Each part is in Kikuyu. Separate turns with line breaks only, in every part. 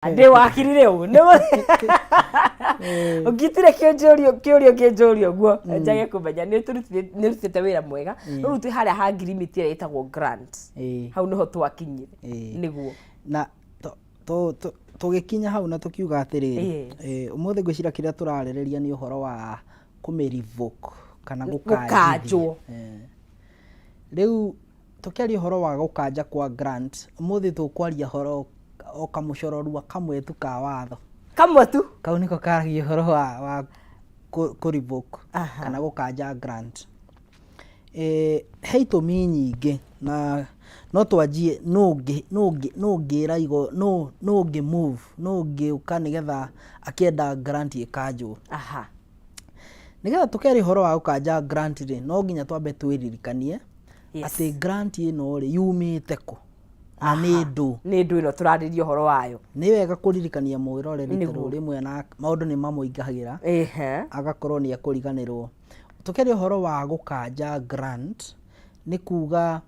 Ndĩ wakiri rĩu ũngitire kĩnjũrio kĩũrio kĩnjũrio ũguo njage kũmenya. Nĩ ũrutĩte wĩra mwega. Rĩu twĩ harĩa ha ngirimiti ĩrĩa ĩtagwo grant. Hau nĩho twakinyire. Nĩguo.
Na tũgĩkinya hau na tũkiuga atĩrĩrĩ, ũmũthĩ ngwĩciria kĩrĩa tũrarĩrĩria nĩ ũhoro wa kũmĩ revoke kana
gũkanjwo.
Rĩu tũkĩaria ũhoro wa gũkanja kwa grant, ũmũthĩ tũkwaria ũhoro o kamũcororua kamwe tu ka watho.
Kamwe tu.
Kau nĩko karagia ũhoro wa kũ revoke kana gũkanja grant. He itũmi nyingĩ na no twanjie nũ ũngĩra nũ ũngĩ move, nũ ũngĩũka nĩgetha akĩenda grant ĩkanjwo. Nĩgetha tũkĩaria ũhoro wa gũkanja grant rĩ, no nginya twambe twĩririkanie atĩ grant ĩno rĩ, yumĩte kũ na nĩ ndũ.
Nĩ ndũ ĩno tũrarĩria ũhoro wayo.
Nĩ wega kũririkania mwĩroreri tondũ rĩmwe na maũndũ nĩ mamũingahagĩra agakorwo nĩ ekũriganĩrwo. Tũkĩaria ũhoro wa gũkanja grant nĩ kuga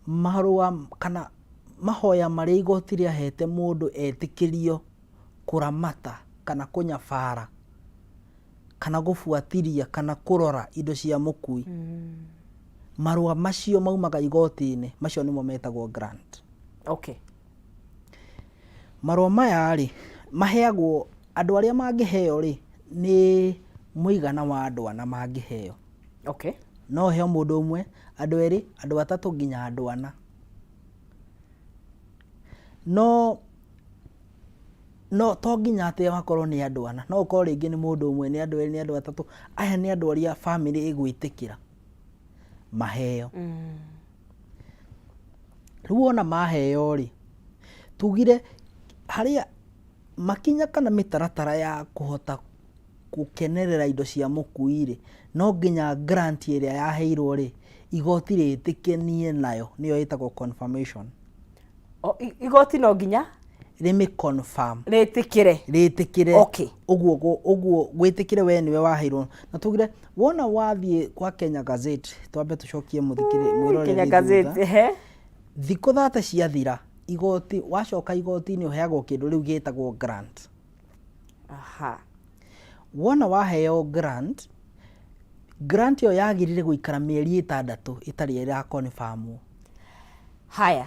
marũa kana mahoya marĩa igoti rĩahete mũndũ etĩkĩrio kũramata kana kũnyabara kana gũbuatiria kana kũrora indo cia mũkui. Marũa macio maumaga igoti-inĩ, macio nĩmo metagwo grant. Marũa maya rĩ, maheagwo andũ arĩa mangĩheo rĩ, nĩ mũigana wa andũ ana mangĩheo. No ũheo mũndũ ũmwe, andũ erĩ, andũ atatũ nginya andũ ana. No no to nginya atĩ makorwo nĩ andũ ana, no ũkorwo rĩngĩ nĩ mũndũ ũmwe, nĩ andũ erĩ, nĩ andũ atatũ. Aya nĩ andũ arĩa bamĩrĩ ĩgwĩtĩkĩra maheo. Rĩu wona maheo rĩ, tugire harĩa makinya kana mĩtaratara ya kũhota gũkenerera indo cia mũkui rĩ, no nginya grant ĩrĩa yaheirwo rĩ, igoti rĩtĩkanie nayo, nĩyo ĩtagwo confirmation.
Igoti no nginya
rĩmĩ confirm.
Rĩtĩkĩre.
Rĩtĩkĩre. Ũguo ũguo gwĩtĩkĩre we nĩwe waheirwo. Na tugire wona wathiĩ kwa Kenya Gazette, twambe tũcokie mũthikĩrĩ mwĩroreri
Kenya Gazette,
thutha. Thikũ 30 ciathira, igoti wacoka igoti-inĩ ũheagwo kĩndũ rĩu gĩtagwo grant. Wona waheo grant, grant ĩyo yagĩrĩire gũikara mĩeri 6 ĩtarĩ ĩra confirm.
Haya,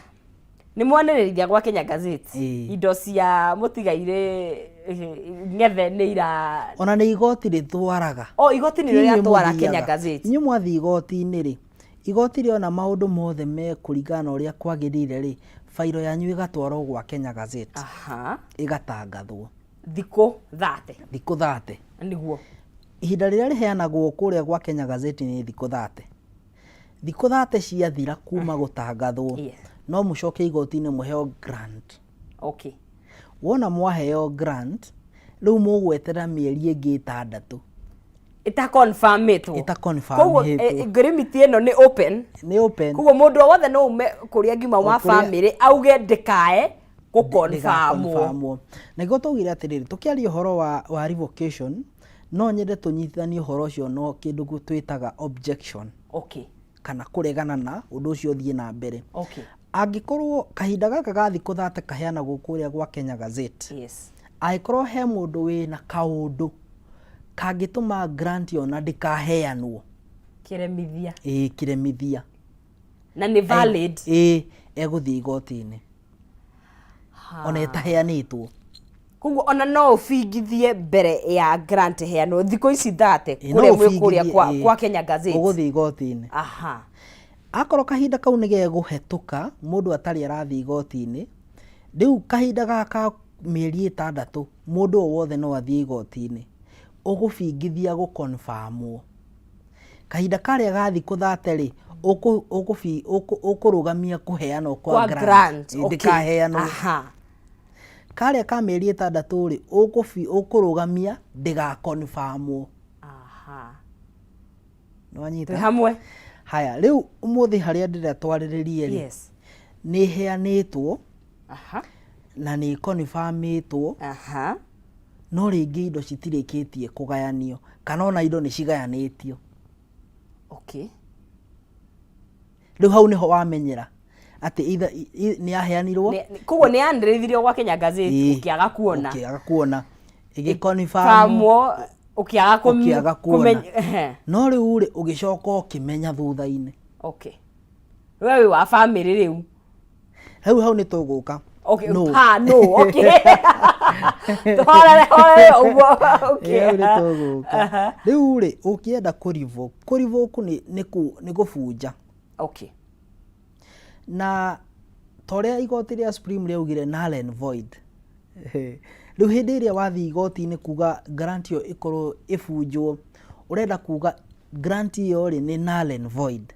nĩ mwanĩrĩria gwa Kenya Gazette. Indo cia mũtigairĩ ng'ethe nĩ ira
Ona nĩ igoti rĩtwaraga.
O igoti nĩrĩo
Ti inyuĩ
rĩatwara Kenya
mũthiaga.
Gazette.
Inyuĩ mwathiĩ igoti-inĩ rĩ, igoti rĩona maũndũ mothe mekũringana na ũrĩa kwagĩrĩire rĩ, bairo yanyu ĩgatwarwo gwa Kenya Gazette. Ĩgatangathwo.
Thikũ 30.
Thikũ 30.
Nĩguo.
Ihinda rĩrĩa rĩheanagwo kũrĩa gwa Kenya Gazette nĩ thikũ 30. Thikũ 30 ciathira kuma gũtangathwo, no mũcoke igoti-inĩ mũheo grant. Wona mwaheo grant, rĩu mũgweterera mĩeri ĩngĩ 6.
Ĩta confirmĩtwo.
Ĩta confirmĩtwo.
Koguo ngirimiti ĩno nĩ open.
Nĩ open.
Koguo mũndũ o wothe no ume kũrĩa ngiuma wa
O kũrĩa-
family auge ndĩkae gũconfirmwo.
Ndĩgaconfirmwo. Na nĩguo twaugire atĩrĩrĩ, tũkĩaria ũhoro wa revocation, no nyende tũnyitithanie ũhoro ũcio no kĩndũ twĩtaga objection. Kana kũregana na ũndũ ũcio ũthiĩ na mbere. Angĩkorwo kahinda gaka ga thikũ 30 kaheanagwo kũrĩa gwa Kenya Gazette. Angĩkorwo he mũndũ wĩna kaũndũ kangĩtũma grant ona ndĩkaheanwo.
Kĩremithia.
Ĩĩ, kĩremithia.
Na nĩ valid.
Ĩĩ, egũthiĩ igoti-inĩ. Ona ĩtaheanĩtwo.
Koguo ona no ũbingithie mbere ya grant ĩheanwo thikũ ici 30
Ĩĩ, no
kũrĩa mwĩ kũrĩa
ũbingithie, ĩĩ.
kwa Kenya Gazette.
Ũgũthiĩ igoti-inĩ. Akorwo kahinda kau nĩ gegũhetũka mũndũ atarĩ arathiĩ igoti-inĩ, rĩu kahinda gaka ka mĩeri 6 mũndũ o wothe no athiĩ igoti-inĩ. Ũgũbingithia gũconfirmwo. Kahinda karĩa ga thikũ 30 rĩ, ũkũrũgamia kũheanwo kwa
Kwa
grant.
grant,
Ĩ, ndĩkaheanwo. Karĩa ka mĩeri 6 rĩ, ũkũrũgamia ndĩgaconfirmwo. Nĩwanyita?
Twĩ hamwe.
Haya, rĩu ũmũthĩ harĩa ndĩrenda twarĩrĩrie rĩ, nĩ ĩheanĩtwo na nĩ ĩconfirmĩtwo, no rĩngĩ indo citirĩkĩtie kũgayanio kana ona indo nĩ cigayanĩtio. Rĩu hau nĩho wamenyera Atĩ either nĩ yaheanirwo.
Koguo nĩ yanĩrĩthirio gwa Kenya Gazette, ũkĩaga kuona.
Ũkĩaga kuona. Ĩgĩ-confirm.
Famwo ũkĩaga
Ũkĩaga kuona. No rĩu rĩ, ũgĩcoka ũkĩmenya thutha-inĩ.
Okay. We wĩ wa bamĩrĩ rĩu.
Hau hau nĩ tũgũka.
Okay.
No.
Ha, no, okay. Tũhorere horere ũguo. Okay.
Hau nĩ tũgũka. Rĩu rĩ, ũkĩenda kũ revoke, kũ revoke nĩ gũbunja. Na ta ũrĩa igoti rĩa Supreme rĩaugire null and void. Rĩu hĩndĩ ĩrĩa wathiĩ igoti-inĩ kuga grant ĩyo ĩkorwo ĩbunjwo, ũrenda kuga grant ĩyo rĩ nĩ null and void.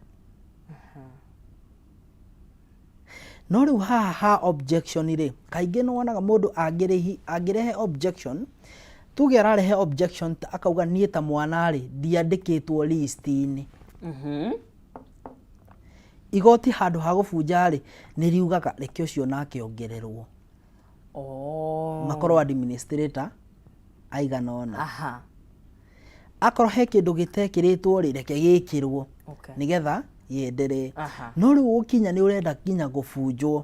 No rĩu haha ha objection rĩ, kaingĩ nĩ wonaga mũndũ angĩrehe objection, tuge ararehe objection akauga niĩ ta mwana rĩ, ndiandĩkĩtwo list-inĩ. Igoti handũ ha gũbunja rĩ, nĩ riugaga reke ũcio nake ongererwo. Makorwo administrator aigana ũna. Akorwo he kĩndũ gĩtekĩrĩtwo rĩ, reke gĩkĩrwo nĩgetha gĩenderee. No rĩu gũkinya nĩ ũrenda nginya gũbunjwo.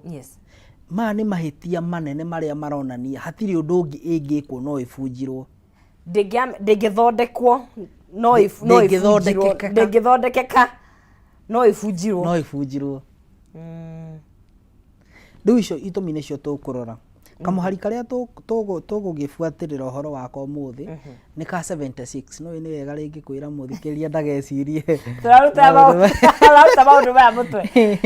Maya nĩ mahĩtia manene marĩa maronania hatirĩ ũndũ ũngĩ ĩngĩkwo no ĩbunjirwo.
Ndĩngĩthondekwo no no ĩbunjirwo.
Ndĩngĩthondekeka.
Ndĩngĩthondekeka no ĩbunjirwo.
No ĩbunjirwo. Rĩu icio itũmi nĩcio tũkũrora. Kamũhari karĩa tũgũgĩbuatĩrĩra ũhoro wakwa ũmũthĩ nĩ ka 76. No nĩ wega rĩngĩ kwĩra mũthikĩrĩria ndagecirie.
Tũraruta maũndũ maya mũtwe.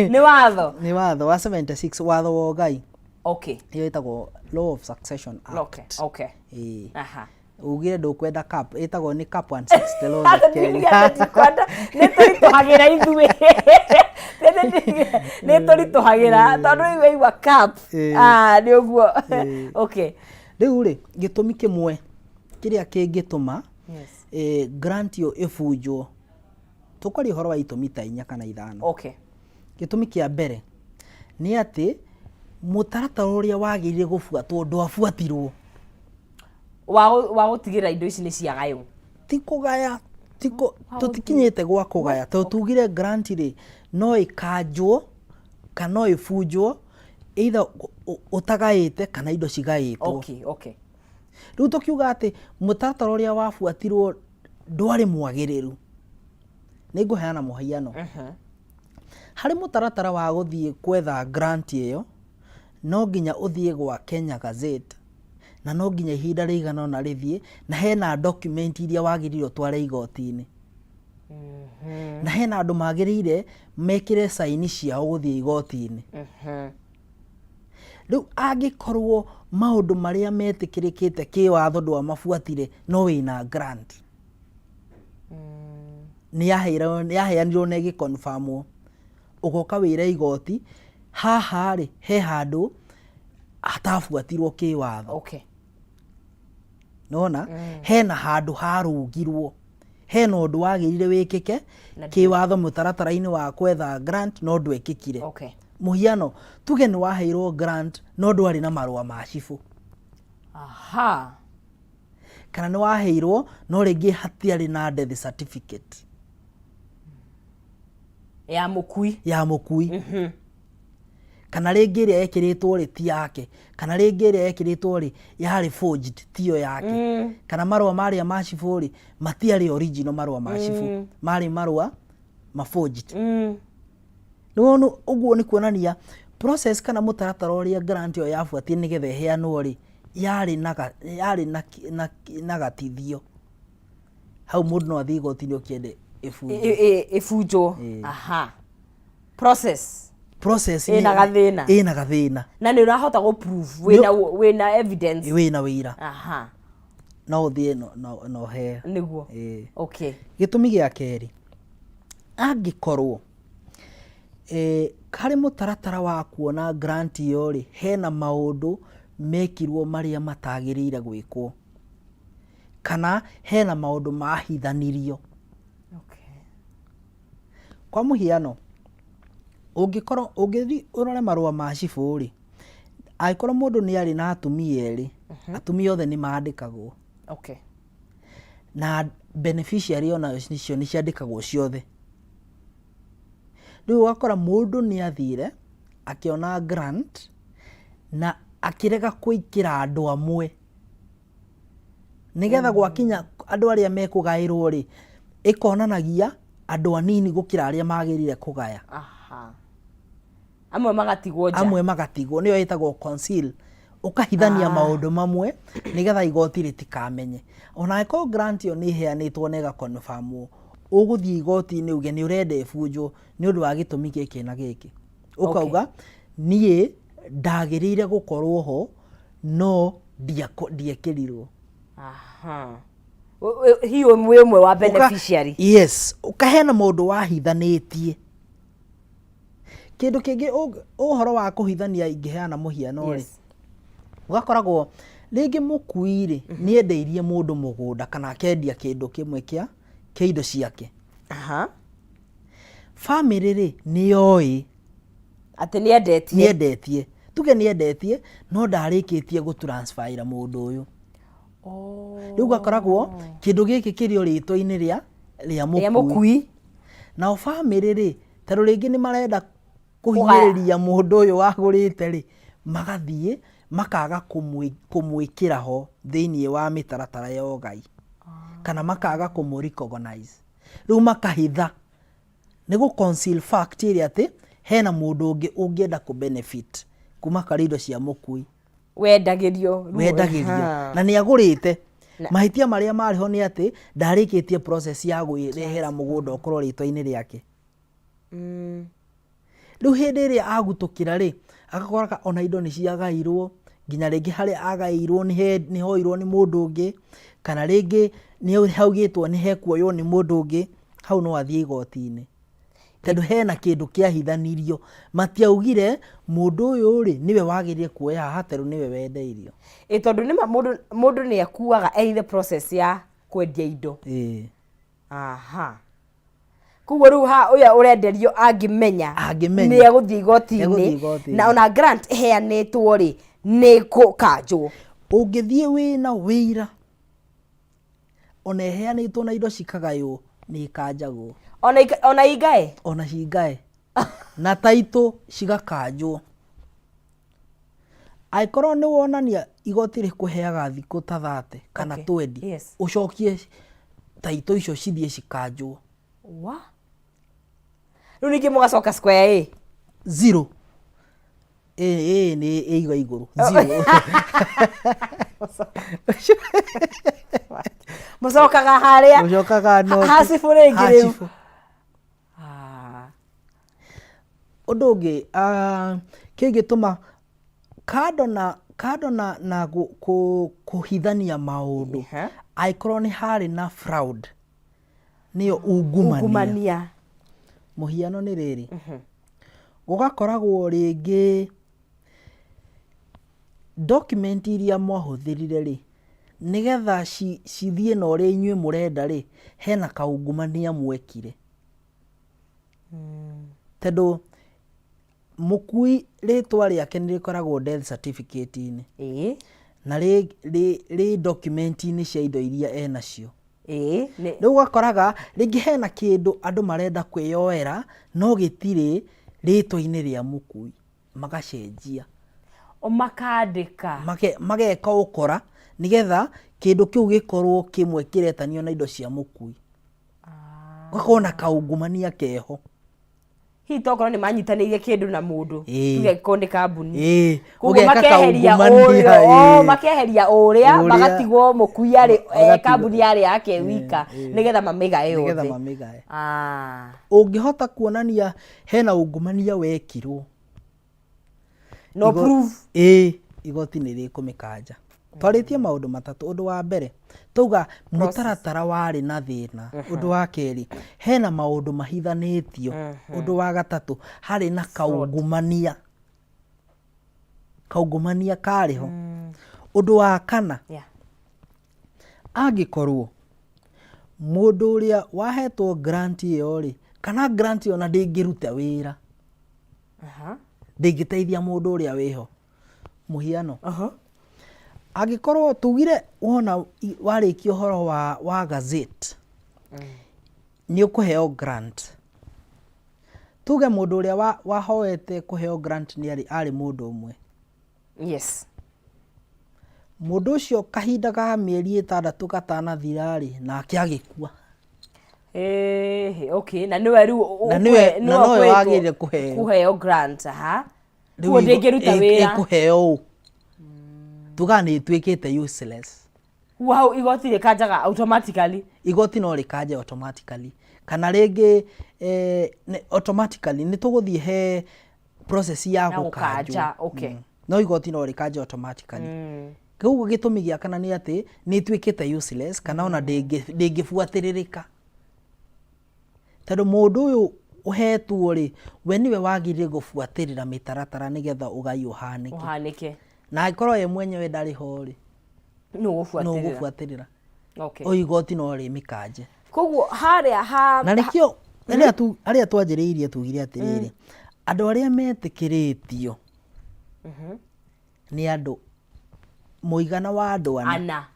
Nĩ watho.
Nĩ watho wa 76, watho wa ũgai. Ĩyo ĩtagwo Law of Succession Act. Ĩĩ. Ugire ndũkwenda cap, ĩtagwo nĩ cap 160 laws of Kenya.
Nĩ tũritũhagĩra ithuĩ. Nĩ tũritũhagĩra tondũ rĩu waigua cap. Nĩ ũguo.
Rĩu rĩ, gĩtũmi kĩmwe kĩrĩa kĩngĩtũma grant ĩyo ĩbunjwo, tũkwaria ũhoro wa itũmi ta inya kana ithano. Gĩtũmi kĩa mbere nĩ atĩ mũtaratara ũrĩa wagĩrĩire gũbuatwo ndwabuatirwo.
Wa gũtigĩrĩra indo ici nĩ ciagaywo.
Ti kũgaya, tũtikinyĩte gwa kũgaya, tondũ tugire grant rĩ, no ĩkanjwo kana no ĩbunjwo either ũtagaĩte kana indo cigaĩtwo. Rĩu tũkiuga atĩ mũtaratara ũrĩa wabuatirwo ndwarĩ mwagĩrĩru. Nĩ ngũheana mũhiano. Harĩ mũtaratara wa gũthiĩ gwetha grant ĩyo, no nginya ũthiĩ gwa Kenya Gazette, na no nginya ihinda rĩigana ũna rĩthiĩ, na hena document iria wagĩrĩire ũtware igoti-inĩ. Na hena andũ magĩrĩire mekĩre saini ciao gũthiĩ igoti-inĩ. Rĩu angĩkorwo maũndũ marĩa metĩkĩrĩkĩte kĩwatho ndwamabuatire no wĩna grant. Nĩ yaheanirwo na ĩgĩ confirm wo. Ũgoka wĩre igoti haha rĩ he handũ hatabuatirwo kĩwatho. Nĩwona? Hena handũ harũngirwo. Hena ũndũ wagĩrĩire wĩkĩke kĩwatho mũtaratara-inĩ wa gwetha grant no ndwekĩkire. Mũhiano, tuge nĩ waheirwo grant no ndwarĩ na marũa ma cibũ. Kana nĩ waheirwo no rĩngĩ hatiarĩ na death certificate.
Ya mũkui.
Ya mũkui. Kana rĩngĩ ĩrĩa ĩkĩrĩtwo rĩ ti yake, kana rĩngĩ ĩrĩa ĩkĩrĩtwo rĩ yarĩ forged tiyo yake. Kana marũa marĩa ma cibũ rĩ matiarĩ original marũa ma cibũ, marĩ marũa ma forged. Nĩwona ũguo nĩ kuonania process kana mũtaratara ũrĩa grant ĩyo yabuatire nĩgetha ĩheanwo rĩ yarĩ na gatithio. Hau mũndũ no athiĩ igoti-inĩ ũkĩende ĩbunjwo.
Ĩbunjwo. Process.
Process
Ĩna gathĩna.
Ĩna gathĩna.
Na nĩ ũrahota gũ prove wĩna evidence.
Wĩna wĩira. No ũthiĩ no ũheo.
Nĩguo.
Gĩtũmi gĩa kerĩ, angĩkorwo harĩ mũtaratara wa kuona grant ĩyo rĩ, hena maũndũ mekirwo marĩa matagĩrĩire gwĩkwo. Kana hena maũndũ mahithanirio. Kwa mũhiano, ũngĩkorwo ũngĩthiĩ ũrore marũa ma cibũ rĩ, angĩkorwo mũndũ nĩ arĩ na atumia erĩ, atumia othe nĩ mandĩkagwo. Na beneficiary ona icio nĩ ciandĩkagwo ciothe. Rĩu ũgakora mũndũ nĩ athire Akĩona grant na akĩrega kũikĩra andũ amwe nĩgetha gwakinya andũ arĩa mekũgaĩrwo rĩ, ĩkonanagia andũ anini gũkĩra arĩa magĩrĩire kũgaya.
Aha. Amwe magatigwo nja.
Amwe magatigwo, nĩyo ĩtagwo conceal, ũkahithania maũndũ mamwe nĩgetha igoti rĩtikamenye. Ona angĩkorwo grant ĩyo nĩ ĩheanĩtwo na ĩga confirm-wo, ũgũthiĩ igoti-inĩ uge nĩ ũrenda ĩbunjwo nĩ ũndũ wa gĩtũmi gĩkĩ na gĩkĩ. Ũkauga niĩ ndagĩrĩire gũkorwo ho no ndiekĩrirwo.
Aha. Hihi wĩ ũmwe wa beneficiary.
Yes, ũkaheana mũndũ wahithanĩtie. Kĩndũ kĩngĩ ũhoro wa kũhithania ingĩheana mũhiano rĩ, ũgakoragwo rĩngĩ mũkui rĩ, nĩ endeirie mũndũ mũgũnda kana akendia kĩndũ kĩmwe kĩa kĩa indo ciake. Bamĩrĩ rĩ, nĩ yoĩ
atĩ nĩ endetie.
Nĩ endetie, tuge nĩ endetie no ndarĩkĩtie gũ transfer ĩra mũndũ ũyũ. Rĩu gakoragwo kĩndũ gĩkĩ kĩrĩ o rĩtwa-inĩ rĩa
rĩa rĩa mũkui. Mũkui.
Nao bamĩrĩ rĩ, tondũ rĩngĩ nĩ marenda kũhinyĩrĩria mũndũ ũyũ wagũrĩte rĩ, magathiĩ makaga kũmwĩkĩra ho thĩinĩ wa mĩtaratara ya ũgai kana makaga kũmũ recognize. Rĩu makahitha nĩ gũ conceal fact ĩrĩa atĩ hena mũndũ ũngĩ ũngĩenda kũ benefit kuma karĩ indo cia mũkui.
Wendagĩrio.
Wendagĩrio na nĩ agũrĩte. Mahĩtia marĩa marĩ ho nĩ atĩ ndarĩkĩtie process ya gwĩrehera mũgũnda ũkorwo rĩtwa-inĩ rĩake. Rĩu hĩndĩ ĩrĩa agutũkĩra rĩ, agakoraga ona indo nĩ ciagairwo, nginya rĩngĩ harĩa agaĩirwo nĩ hoirwo nĩ mũndũ ũngĩ, kana rĩngĩ nĩ haugĩtwo nĩ hekuoywo nĩ mũndũ ũngĩ, hau no athiĩ igoti-inĩ. Tondũ hena kĩndũ kĩahithanirio. Matiaugire mũndũ ũyũ rĩ, nĩwe wagĩrĩire kuoya haha tondũ nĩwe wendeirio.
Ĩ tondũ nĩma mũndũ mũndũ nĩ akuaga e in the process ya kwendia indo.
Ĩĩ.
Aha. Koguo rĩu ha ũyũ ũrenderio angĩmenya
Angĩmenya.
nĩ egũthiĩ igoti-inĩ
Egũthiĩ igoti-inĩ.
na ona grant ĩheanĩtwo rĩ nĩ ĩgũkanjwo.
Ũngĩthiĩ wĩna wĩira ona ĩheanĩtwo na indo cikagaywo nĩ ĩkanjagwo.
Ona ingae?
Ona cingae. Na taitũ cigakanjwo. Angĩkorwo nĩ wonania igoti rĩkũheaga thikũ ta 30 kana 20, ũcokie taitũ icio cithiĩ cikanjwo.
Wa? Rĩu ningĩ mũgacoka square A?
Zero. A, A nĩ ĩiga igũrũ. Zero.
Mũcokaga harĩa.
Mũcokaga no.
Hacibũ rĩngĩ rĩu.
Hacibũ. Ũndũ ũngĩ kĩngĩtũma kando na kando na na kũhithania maũndũ, angĩkorwo nĩ harĩ na fraud, nĩyo ungumania.
Ungumania.
Mũhiano nĩ rĩrĩ, gũgakoragwo rĩngĩ document iria mwahũthĩrire rĩ, nĩgetha cithiĩ na ũrĩa inyuĩ mũrenda rĩ, hena kaungumania mwekire. Tondũ mũkui rĩtwa rĩake nĩ rĩkoragwo death certificate-inĩ. Na rĩ document-inĩ cia indo iria enacio. Rĩu ũgakoraga rĩngĩ hena kĩndũ andũ marenda kwĩyoera no gĩtirĩ rĩtwa-inĩ rĩa mũkui, magacenjia.
O makandĩka.
Mageka ũkora nĩgetha kĩndũ kĩu gĩkorwo kĩmwe kĩretanio na indo cia mũkui. Gũgakorwo na kaungumania keho.
Hihi tokorwo nĩ manyitanĩire kĩndũ na mũndũ, tuge angĩkorwo nĩ kambuni. Koguo
Ũgeka
makeheria
kaungumania,
ũrĩa, makeheria ũrĩa,
Ũrĩa.
magatigwo mũkui arĩ,
Magatigwo.
kambuni yarĩ yake wika, nĩgetha mamĩgae
Nĩgetha
yothe.
mamĩgae. Ũngĩhota kuonania hena ungumania wekirwo.
No proof.
Ĩĩ, igoti nĩ rĩkũmĩkanja. Twarĩtie maũndũ matatũ. Ũndũ wa mbere, twauga mũtaratara warĩ na thĩna. Ũndũ wa kerĩ, hena maũndũ mahithanĩtio. Ũndũ wa gatatũ, harĩ na kaungumania. Kaungumania karĩ ho. Ũndũ wa kana, angĩkorwo mũndũ ũrĩa wahetwo grant ĩyo rĩ, kana grant ĩyo ona ndĩngĩruta wĩra, ndĩngĩteithia mũndũ ũrĩa wĩho. Mũhiano, angĩkorwo tugire wona warĩkia ũhoro wa gazette, nĩ ũkũheo grant. Tuge mũndũ ũrĩa wahoete kũheo grant nĩ arĩ mũndũ ũmwe. Mũndũ ũcio kahinda ga mĩeri 6 gatanathira-rĩ, nake agĩkua.
Eh, okay, na nĩwe rĩu
Na nĩwe na nowe wagĩrĩire kũheo.
Kũheo grant, aha.
Rĩu
Koguo ndĩngĩruta wĩra.
Ĩkũheo ũ? Tugaga nĩ ĩtuĩkĩte useless.
Koguo hau igoti rĩkanjaga automatically.
Igoti no rĩkanje automatically. Kana rĩngĩ automatically nĩ tũgũthiĩ he process ya
Ya
gũkanjwo.
gũkanja, okay.
No igoti no rĩkanje automatically. Koguo gĩtũmi gĩa kana nĩ atĩ nĩ ĩtuĩkĩte useless kana ona ndĩngĩbuatĩrĩrĩka. Tondũ mũndũ ũyũ ũhetwo rĩ, we nĩwe wagĩrĩire gũbuatĩrĩra mĩtaratara nĩgetha ũgai ũhanĩke.
Ũhanĩke.
Na angĩkorwo ye mwenyewe ndarĩ ho rĩ,
Nũ ũgũbuatĩrĩra?
Nũ ũgũbuatĩrĩra?
Okay.
O igoti no rĩmĩkanje.
Koguo harĩa ha
Na nĩkĩo rĩrĩa tu harĩa twanjĩrĩirie tugire atĩrĩrĩ, andũ arĩa metĩkĩrĩtio nĩ andũ mũigana wa andũ ana.
Ana.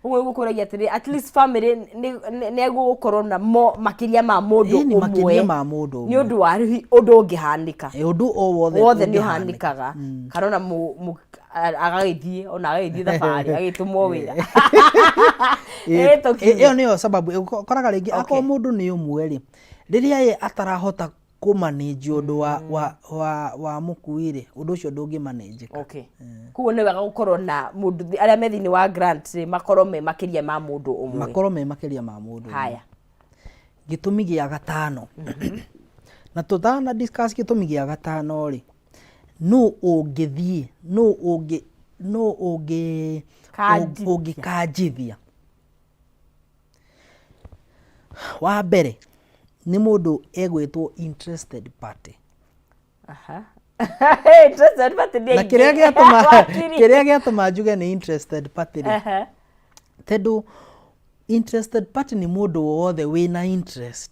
Ũguo gũkũragia atĩrĩ, at least family nĩ egũkorwo na mo makĩria ma mũndũ
Ĩni,
ũmwe.
Makĩria ma mũndũ ũmwe.
Nĩ ũndũ wa hihi ũndũ ũngĩhanĩka.
Ũndũ o wothe
Wothe nĩ
ũngĩhanĩka.
ũhanĩkaga. Kana ona agagĩthiĩ, ona agagĩthiĩ thabarĩ, agĩtũmwo wĩra. Tũkiuge.
Ĩyo nĩyo sababu ũkoraga rĩngĩ akorwo mũndũ nĩ ũmwe rĩ, rĩrĩa ye atarahota kũmanage ũndũ wa mũkui rĩ, ũndũ ũcio ndũngĩmanĩnjĩka.
Okay. Koguo nĩ wega gũkorwo na mũndũ, arĩa me thĩinĩ wa grant rĩ, makorwo me makĩria ma mũndũ ũmwe.
Makorwo me makĩria ma mũndũ ũmwe.
Haya.
Gĩtũmi gĩa gatano. Na tũtana discuss gĩtũmi gĩa gatano rĩ, nũ ũngĩthiĩ, nũ ũngĩ, nũ ũngĩ,
Kanjithia.
Ũngĩkanjithia. Wa mbere nĩ mũndũ egwĩtwo interested party.
Aha. Interested party nĩ
Na
aingĩ.
kĩrĩa gĩatũma
Wakiri.
Kĩrĩa gĩatũma njuge nĩ interested party rĩ, tondũ interested party nĩ mũndũ wothe wĩna interest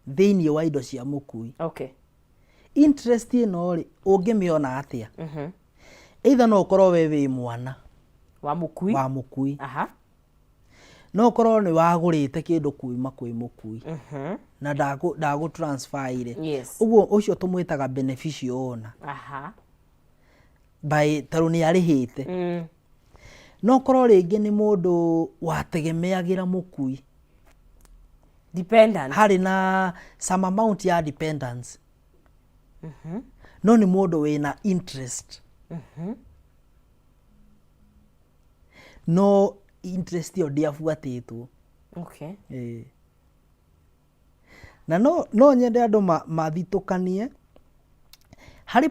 thĩinĩ wa indo cia mũkui. Interest ĩno rĩ, ũngĩmĩona atĩa? Either no ũkorwo we wĩ mwana
wa mũkui,
wa mũkui. No ũkorwo nĩ wagũrĩte kĩndũ kuma kwĩ mũkui na ndagũ transfer ire. Ũguo ũcio tũmwĩtaga beneficial owner. By tondũ nĩ arĩhĩte. No ũkorwo rĩngĩ nĩ mũndũ wategemeagĩra mũkui.
Dependent.
Harĩ na some amount ya dependence. No nĩ mũndũ wĩna interest. No interest ĩyo ndĩabuatĩtwo. Ĩĩ. Na no nyende andũ mathitũkanie harĩ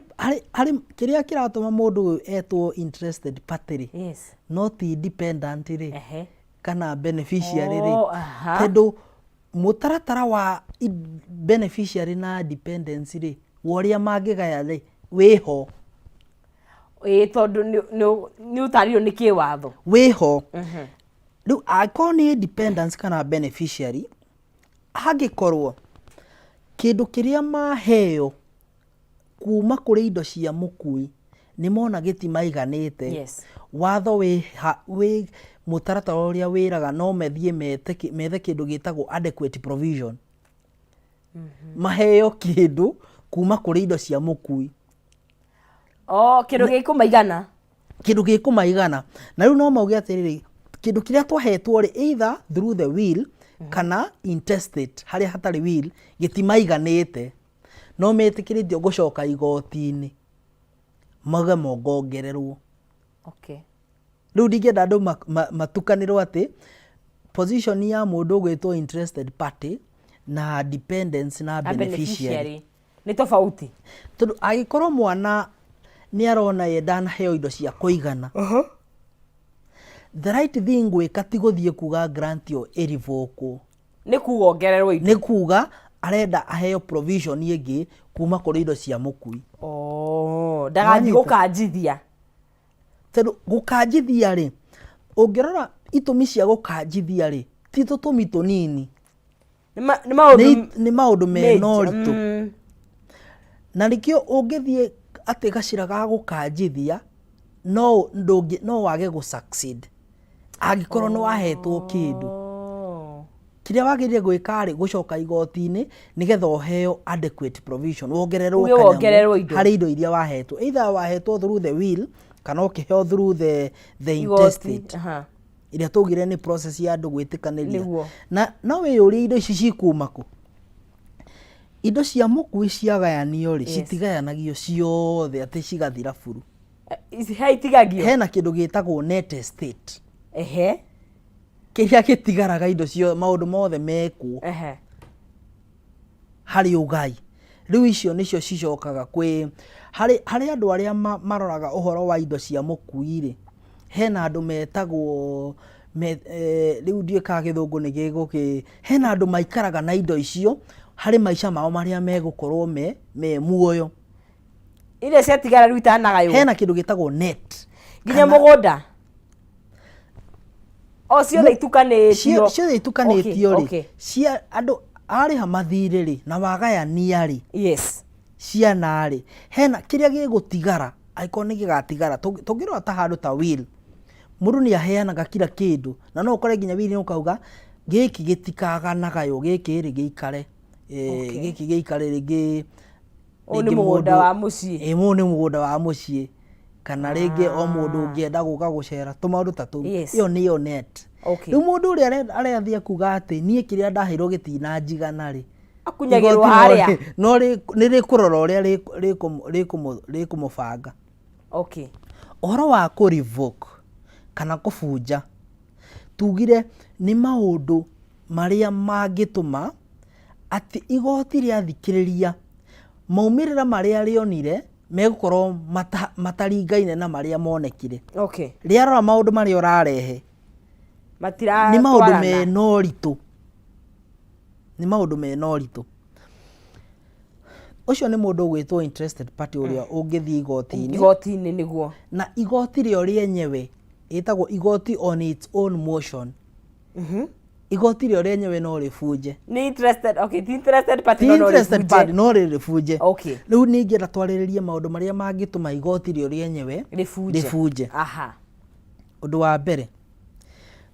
kĩrĩa kĩratũma mũndũ ũyũ etwo interested party rĩ, no ti dependent rĩ, kana beneficiary rĩ, tondũ mũtaratara wa beneficiary na dependence rĩ, wa ũrĩa mangĩgaya rĩ, wĩho.
Ĩĩ, tondũ nĩ ũtarĩirio nĩ kĩwatho.
Wĩho. Rĩu angĩkorwo nĩ dependence kana beneficiary, hangĩkorwo kĩndũ kĩrĩa maheo kuma kũrĩ indo cia mũkui nĩ mona gĩtimaiganĩte, watho wĩ mũtaratara ũrĩa wĩraga no mathiĩ methe kĩndũ gĩtagwo adequate provision. Maheo kĩndũ kuma kũrĩ indo cia mũkui.
Oh, kĩndũ gĩkũmaigana.
Kĩndũ gĩkũmaigana. Na rĩu no mauge atĩrĩrĩ, kĩndũ kĩrĩa twahetwo rĩ, either through the will kana intestate, harĩa hatarĩ will, gĩtimaiganĩte. No metĩkĩrĩtio gũcoka igoti-inĩ mauge mongongererwo. Rĩu ndingĩenda andũ matukanĩrwo atĩ position ya mũndũ ũgwĩtwo interested party na dependence na
Na
beneficiary
beneficiary nĩ tofauti.
Tondũ angĩkorwo mwana nĩ arona ye ndanaheo indo cia kũigana, the right thing gwĩka ti gũthiĩ kuga grant ĩyo ĩrivokwo.
Nĩ kuga ongererwo indo.
Nĩ kuga arenda aheo provision ĩngĩ kuma kũrĩ indo cia mũkui.
Oh, ndagathiĩ
Nĩwanyita?
gũkanjithia.
Tondũ gũkanjithia rĩ, ũngĩrora itũmi cia gũkanjithia rĩ, ti tũtũmi tũnini.
Nĩ maũndũ
Nĩ maũndũ mena
major.
ũritũ. Na nĩkĩo ũngĩthiĩ atĩ gacĩra ga gũkanjithia, no wage gũ succeed angĩkorwo nĩ wahetwo kĩndũ. Kĩrĩa wagĩrĩire gwĩka rĩ, gũcoka igoti-inĩ nĩgetha ũheo adequate provision, wongererwo
Uge wongererwo
kanyamũ
indo.
harĩ indo iria wahetwo, either wahetwo through the will kana ũkĩheo through the
Igoti.
intestate ĩrĩa twaugire nĩ process ya andũ gwĩtĩkanĩria. Na no wĩyũrie indo ici cikuma kũ? Indo cia mũkui ciagayanio rĩ, citigayanagio ciothe atĩ cigathira buru.
Ici he itigagio.
Hena kĩndũ gĩtagwo net estate. Kĩrĩa gĩtigaraga indo cio maũndũ mothe mekwo harĩ ũgai. Rĩu icio nĩcio cicokaga kwĩ harĩ andũ arĩa maroraga ũhoro wa indo cia mũkui rĩ, hena andũ metagwo rĩu ndiũĩ kana gĩthũngũ nĩ gĩgũkĩ, hena andũ maikaraga na indo icio harĩ maica mao marĩa megũkorwo me muoyo.
Iria ciatigara rĩu itanagaywo.
Hena kĩndũ gĩtagwo net.
Nginya mũgũnda. O ciothe itukanĩtio.
Ciothe itukanĩtio rĩ, cia andũ arĩha mathirĩ rĩ, na wagayania rĩ, ciana rĩ, hena kĩrĩa gĩgũtigara, angĩkorwo nĩ gĩgatigara, tũngĩrora ta handũ ta will, mũndũ nĩ aheanaga kila kĩndũ, na no ũkore nginya will ũkauga gĩkĩ gĩtikaganagaywo, gĩkĩ rĩ gĩikare, gĩkĩ gĩikare rĩngĩ.
Ũyũ nĩ mũgũnda wa mũciĩ.
Ĩĩ ũyũ nĩ mũgũnda wa mũciĩ kana rĩngĩ o mũndũ ũngĩenda gũka gũcera tũmaũndũ ta tũu. Ĩyo nĩyo net. Rĩu mũndũ ũrĩa arathiĩ kuga atĩ niĩ kĩrĩa ndaheirwo gĩtinanjigana rĩ,
Akunyagĩrwo harĩa.
No nĩ rĩkũrora ũrĩa rĩkũmũbanga. Ũhoro wa kũ revoke kana kũbunja, tugire nĩ maũndũ marĩa mangĩtũma atĩ igoti rĩathikĩrĩria maumĩrĩra marĩa rĩonire megũkorwo mataringaine na marĩa monekire. Rĩarora maũndũ marĩa ũrarehe, nĩ maũndũ mena ũritũ, nĩ maũndũ mena ũritũ. Ũcio nĩ mũndũ ũgwĩtwo interested party ũrĩa ũngĩthiĩ igoti-inĩ.
Igoti-inĩ nĩguo.
Na igoti rĩo rĩenyewe ĩtagwo igoti on its own motion. Igoti rĩo rĩenyewe no rĩbunje.
Nĩ interested, okay, ti interested party
Ti
no no
interested
rĩbunje.
party no rĩrĩbunje. Rĩu niĩ ingĩenda twarĩrĩrie maũndũ marĩa mangĩtũma igoti rĩo rĩenyewe
Rĩbunje.
rĩbunje. Ũndũ wa mbere,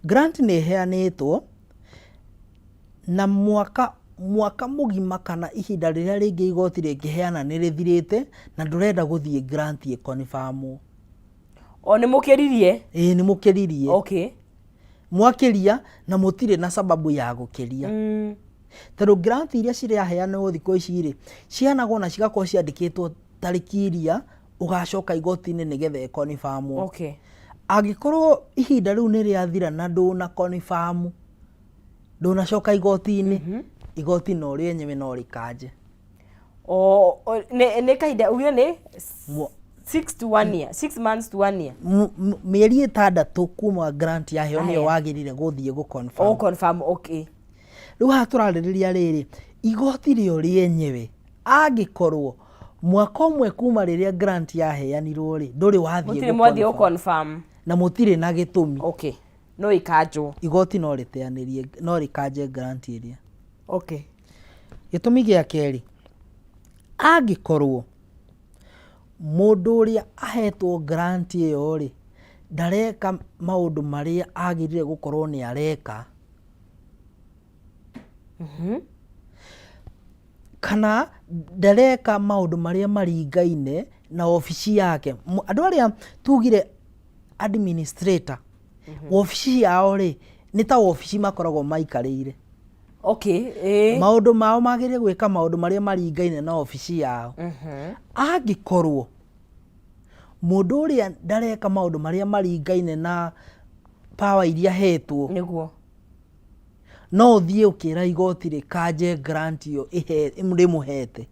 grant nĩ ĩheanĩtwo na mwaka mũgima kana ihinda rĩrĩa rĩngĩ igoti rĩngĩheana nĩ rĩthirĩte na ndũrenda gũthiĩ grant ĩkonibamwo.
O nĩ mũkĩririe?
Ĩĩ nĩ mũkĩririe. Mwakĩria na mũtirĩ na sababu ya gũkĩria. Tondũ grant iria ciraheanwo thikũ ici rĩ, ciheanagwo na cigakorwo ciandĩkĩtwo tarĩki iria ũgacoka igoti-inĩ nĩgetha ĩkonibamwo. Angĩkorwo ihinda rĩu nĩ rĩathira na ndũna confirm, ndũnacoka igoti-inĩ, igoti no rĩenyewe no rĩkanje.
Nĩ kahinda ugire nĩ 6 to 1 year, 6 months to 1 year.
Mĩeri 6 kuma grant yaheo nĩyo wagĩrĩire gũthiĩ gũ confirm.
Oh, confirm, okay.
Rĩu haha tũrarĩrĩria rĩrĩ, igoti rĩo rĩenyewe angĩkorwo mwaka ũmwe kuma rĩrĩa grant yaheanirwo rĩ, ndũrĩ wathiĩ
Mũtirĩ
gũ
mwathiĩ gũ
confirm.
confirm.
Na mũtirĩ na gĩtũmi.
Okay. No ikanjwo.
Igoti no rĩteanĩrie, no rĩkanje grant ĩrĩa. Gĩtũmi gĩa kerĩ, angĩkorwo mũndũ ũrĩa ahetwo grant ĩyo rĩ, ndareka maũndũ marĩa agĩrĩire gũkorwo nĩ areka. Kana ndareka maũndũ marĩa maringaine na obici yake. Andũ arĩa tugire administrator, obici yao rĩ, nĩ ta obici makoragwo maikarĩire. Maũndũ mao magĩrĩire gwĩka maũndũ marĩa maringaine na obici yao. Angĩkorwo mũndũ ũrĩa ndareka maũndũ marĩa maringaine na power iria ahetwo, no ũthiĩ ũkĩra igoti rĩkanje grant ĩyo rĩmũhete.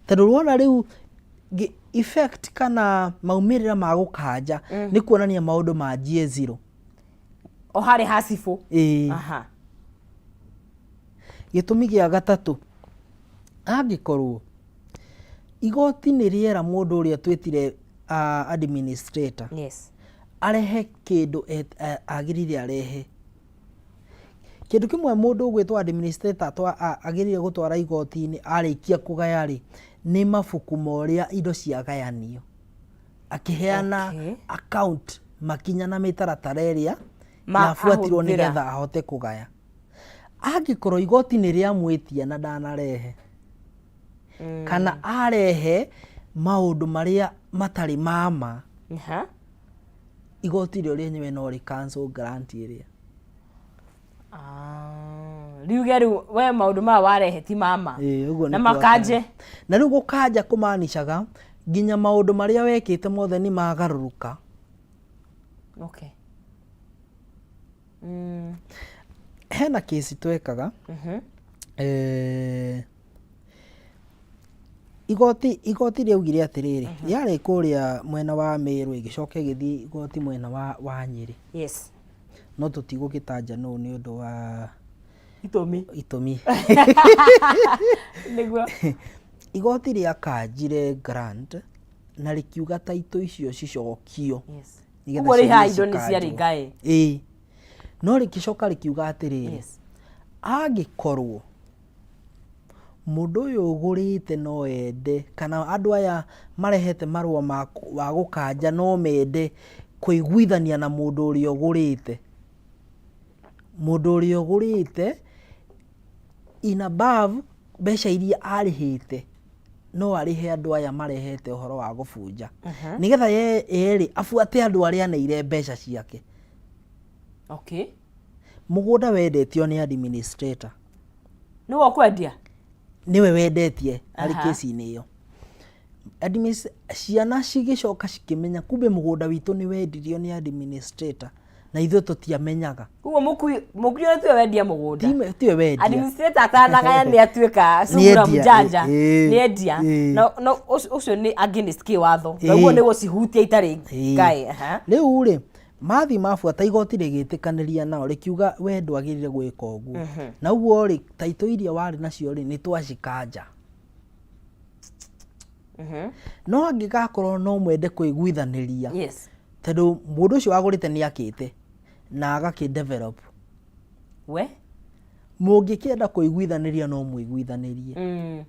Tondũ wona rĩu effect kana maumĩrĩra ma gũkanja nĩ kuonania maũndũ manjie zero.
O harĩ ha cibũ.
Gĩtũmi gĩa gatatũ, angĩkorwo igoti nĩ rĩera mũndũ ũrĩa twĩtire administrator, arehe kĩndũ agĩrĩire arehe. Kĩndũ kĩmwe mũndũ ũgwĩtwo administrator agĩrĩire gũtwara igoti-inĩ arĩkia kũgaya rĩ, nĩ mabuku ma ũrĩa indo ciagayanio. Akĩheana account makinya na mĩtaratara ĩrĩa Yabuatirwo
ahũthĩra.
Nĩgetha ahote kũgaya, angĩkorwo igoti nĩ rĩamwĩtia na ndanarehe kana arehe maũndũ marĩa matarĩ mama, igoti rĩo rĩenyewe no rĩ cancel grant ĩrĩa.
Ah, riuge rĩu we maũndũ maya warehe ti mama.
Ĩĩ, ũguo
na
nĩkuo
makanje.
atariĩ. Na rĩu gũkanja kũmanicaga nginya maũndũ marĩa wekĩte mothe nĩ magarũrũka. Hena kĩci twekaga, igoti rĩaugire atĩrĩrĩ, yarĩ kũrĩa mwena wa Meru, ĩgĩcoka ĩgĩthiĩ igoti mwena wa Nyĩrĩ. No tũtigũgĩtanja nũ nĩ ũndũ wa
itũmi.
Itũmi.
Nĩguo.
Igoti rĩakanjire grant na rĩkiuga taitũ icio cicokio nĩgetha
Ũguo rĩha
ciathiĩ
indo nĩ ciarĩ
cikanjwo.
ngaĩ.
Ĩĩ, no rĩgĩcoka rĩkiuga atĩrĩrĩ, angĩkorwo mũndũ ũyũ ũgũrĩte no ende kana andũ aya marehete marũa ma wa gũkanja no mende kũiguithania na mũndũ ũrĩa ũgũrĩte, mũndũ ũrĩa ũgũrĩte in above mbeca iria arĩhĩte, no arĩhe andũ aya marehete ũhoro wa gũbunja, nĩgetha ye erĩ abuate andũ arĩa aneire mbeca ciake. Mũgũnda wendetio nĩ administrator.
Nĩwe ũkwendia.
Nĩwe wendetie harĩ kesi-inĩ ĩyo. Ciana cigĩcoka cikĩmenya kumbe mũgũnda witũ nĩ wendirio nĩ administrator na ithuĩ tũtiamenyaga.
Koguo mũkui mũkui ũyũ tiwe wendia mũgũnda.
Tiwe wendia.
Administrator atanagaya nĩ atuĩka sungura
Nĩendia,
mjanja.
Ĩĩ,
Nĩ endia. No ũcio nĩ against kĩwatho. Naguo nĩ gũcihutia itarĩ ngaĩ.
Rĩu rĩ, mathiĩ mabuata igoti rĩgĩtĩkanĩria nao, rĩkiuga we ndwagĩrĩire gwĩka ũguo, na ũguo rĩ, taitũ iria warĩ nacio rĩ, nĩ twacikanja. No angĩgakorwo no mwende kũiguithanĩria, tondũ mũndũ ũcio wagũrĩte nĩ akĩte na agakĩ develop,
We
mũngĩkĩenda kũiguithanĩria no mũiguithanĩrie.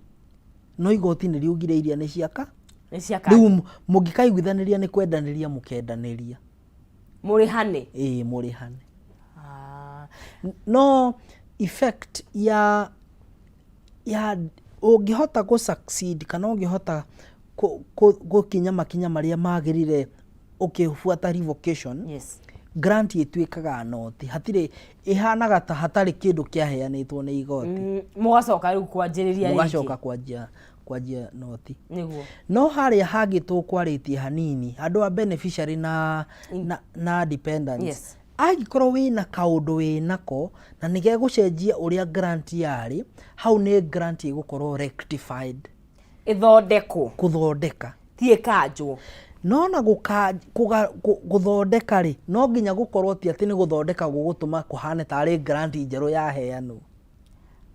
No igoti nĩ riugire iria nĩ ciaka
Nĩ ciaka.
Rĩu mũngĩkaiguithanĩria nĩ kwendanĩria mũkendanĩria.
Mũrĩhane.
Ĩĩ, mũrĩhane.
Ah.
No effect ya ũngĩhota gũ succeed kana ũngĩhota gũkinya makinya marĩa magĩrĩire ũkĩbuata revocation, grant ĩtuĩkaga noti, hatirĩ, ĩhanaga ta hatarĩ kĩndũ kĩaheanĩtwo nĩ igoti.
Mũgacoka rĩu kwanjĩrĩria rĩngĩ.
Mũgacoka kwanjia noti. No harĩa hangĩ tũkwarĩtie hanini, andũ a beneficiary na dependents, angĩkorwo wĩna kaũndũ wĩnako na nĩ gegũcenjia ũrĩa grant yarĩ, hau nĩ grant ĩgũkorwo rectified.
Ĩthondekwo.
Kũthondeka.
Ti ĩkanjwo.
No na gũthondeka rĩ, no nginya gũkorwo ti atĩ nĩ gũthondeka gũgũtũma kũhane tarĩ grant njerũ yaheanwo.